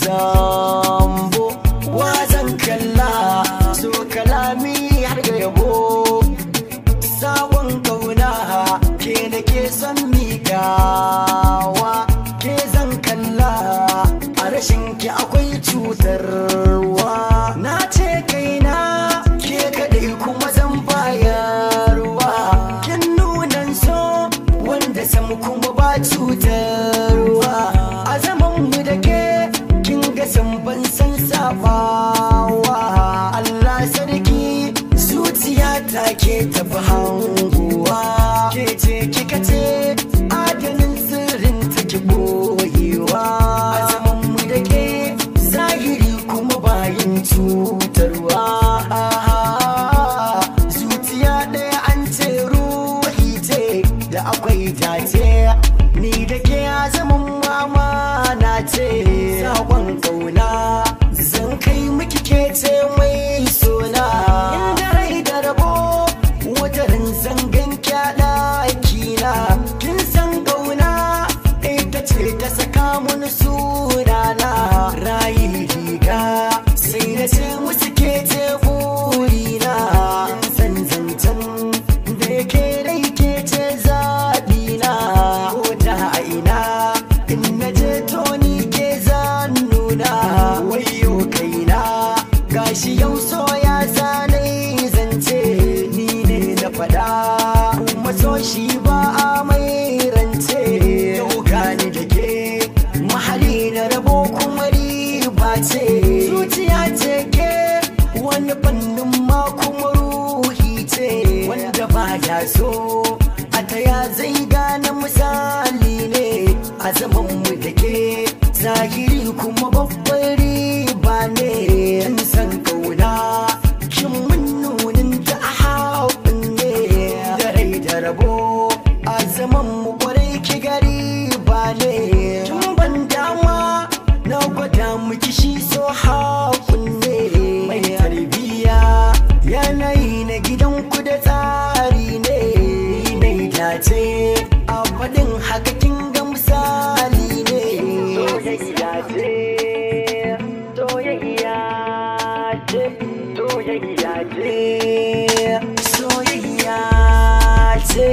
Zambo wazan kalla so kalami har ga yabo sabon kauna ke nake son mikawa ke zan kalla a rashin ki akwai cutarwa na ce kaina ke kadai kuma zan bayarwa kin nunan so wanda sam kuma ba cutarwa a zaman mu da ke kin ga san ban san sabawa Allah sarki zuciya ta ke tafi hanguwa ke ce kika ce adanin sirrin take boyewa a zaman mu da ke zahiri kuma bayin cutarwa zuciya ɗaya an ce ruhi ce da akwai dace ni da ke a zaman mama na ce sakon kauna zan kai miki ke ce mai sona inda rai da rabo watarin zangan kyaɗa kina kin san kauna ita ce ta saka mun sunana rayi riga sai na ce musu ke ce burina san zancen da yake rai ke ce zaɓina ko ta a ina in na je to ni ke zan nuna wayo kaina gashi yau so ya zane zance ni ne na faɗa kuma so shi ba a mai rance yau gani da ke mahali na rabo kuma riba ce zuciya ce ke wani fannin ma kuma ruhi ce wanda ba ya so a taya zai gane misali ne a zaman mu da ke zahiri kuma babbar riba ne in san kauna kin mun nunin ta a haɓin ne da rai da rabo a zaman mu kwarai ki gari ba ne kin ban dama na gwada miki shi so haƙun ne mai tarbiya yanayi na gidan ku da tsari ne ni dace a faɗin haka kin ga misali ne Soyayya ce, soyayya ce, soyayya ce. Soyayya ce.